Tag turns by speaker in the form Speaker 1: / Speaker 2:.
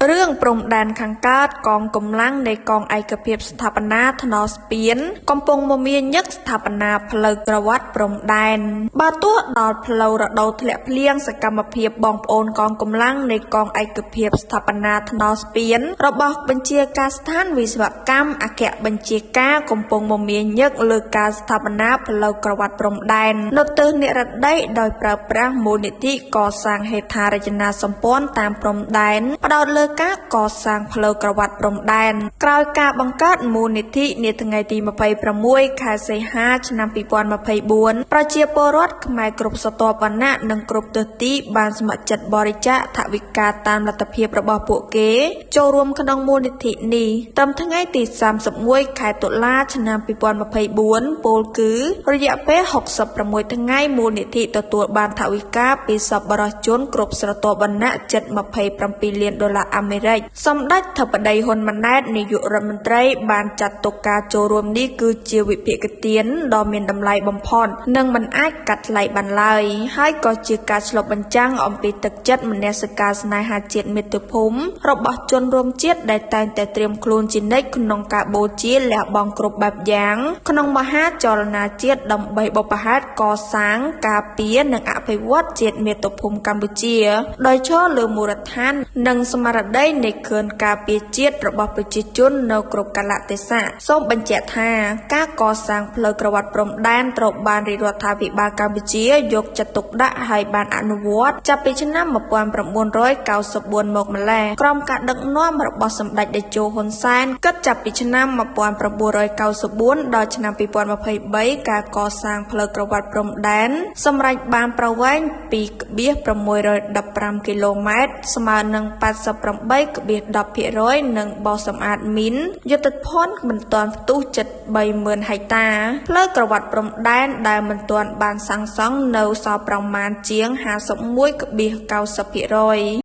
Speaker 1: រឿងព្រំដែនខាងកើតកងកម្លាំងនៃកងឯកភាពស្ថាបនាថ្នល់ស្ពានកំពុងមមាញឹកស្ថាបនាផ្លូវក្រវាត់ព្រំដែនបើទោះដល់ផ្លូវរដូវធ្លាក់ភ្លៀងសកម្មភាពបងប្អូនកងកម្លាំងនៃកងឯកភាពស្ថាបនាថ្នល់ស្ពានរបស់បញ្ជាការដ្ឋានវិស្វកម្មអគ្គបញ្ជាការកំពុងមមាញឹកលើការស្ថាបនាផ្លូវក្រវាត់ព្រំដែននៅទិសនិរតីដោយប្រើប្រាស់មូលនិធិកសាងហេដ្ឋារចនាសម្ព័ន្ធតាមព្រំដែនផ្ដោតលើការកសាងផ្លូវក្រវាត់ព្រំដែនក្រោយការបង្កើតមូលនិធិនាថ្ងៃទី26ខែសីហាឆ្នាំ2024ប្រជាពលរដ្ឋខ្មែរគ្រប់ស្រទាប់វណ្ណៈនិងគ្រប់ទិសទីបានស្ម័គ្រចិត្តបរិច្ចាគថវិកាតាមលទ្ធភាពរបស់ពួកគេចូលរួមក្នុងមូលនិធិនេះត្រឹមថ្ងៃទី31ខែតុលាឆ្នាំ2024ពោលគឺរយៈពេល66ថ្ងៃមូលនិធិទទួលបានថវិកាពីសប្បុរសជនគ្រប់ស្រទាប់វណ្ណៈជិត27លានដុល្លារអាមេរិកសម្ដេចធិបតីហ៊ុនម៉ាណែតនាយករដ្ឋមន្ត្រីបានចាត់ទុកការចូលរួមនេះគឺជាវិភាគទានដ៏មានតម្លៃបំផុតនិងមិនអាចកាត់ថ្លៃបានឡើយហើយក៏ជាការឆ្លុះបញ្ចាំងអំពីទឹកចិត្តមនសិការស្នេហាជាតិមាតុភូមិរបស់ជនរួមជាតិដែលតែងតែត្រៀមខ្លួនជានិច្ចក្នុងការបូជាលះបង់គ្រប់បែបយ៉ាងក្នុងមហាចលនាជាតិដើម្បីបុព្វហេតុកសាងការពារនិងអភិវឌ្ឍជាតិមាតុភូមិកម្ពុជាដោយឈរលើមូលដ្ឋាននិងស្មារតីនៃខឿនការពារជាតិរបស់ប្រជាជននៅគ្រប់កាលៈទេសៈសូមបញ្ជាក់ថាការកសាងផ្លូវក្រវាត់ព្រំដែនត្រូវបានរាជរដ្ឋាភិបាលកម្ពុជាយកចិត្តទុកដាក់ហើយបានអនុវត្តចាប់ពីឆ្នាំ1994មកម្ល៉េះក្រោមការដឹកនាំរបស់សម្ដេចតេជោហ៊ុនសែនគិតចាប់ពីឆ្នាំ1994ដល់ឆ្នាំ2023ការកសាងផ្លូវក្រវាត់ព្រំដែនសម្រេចបានប្រវែង 2.615 គីឡូម៉ែត្រស្មើនឹង 88.10% និងបោសសម្អាតមីនយុទ្ធភណ្ឌមិនទាន់ផ្ទុះជិត 30,000 ហិកតាផ្លូវក្រវាត់ព្រំដែនដែលមិនទាន់បានសាងសង់នៅសល់ប្រមាណជាង 51.90%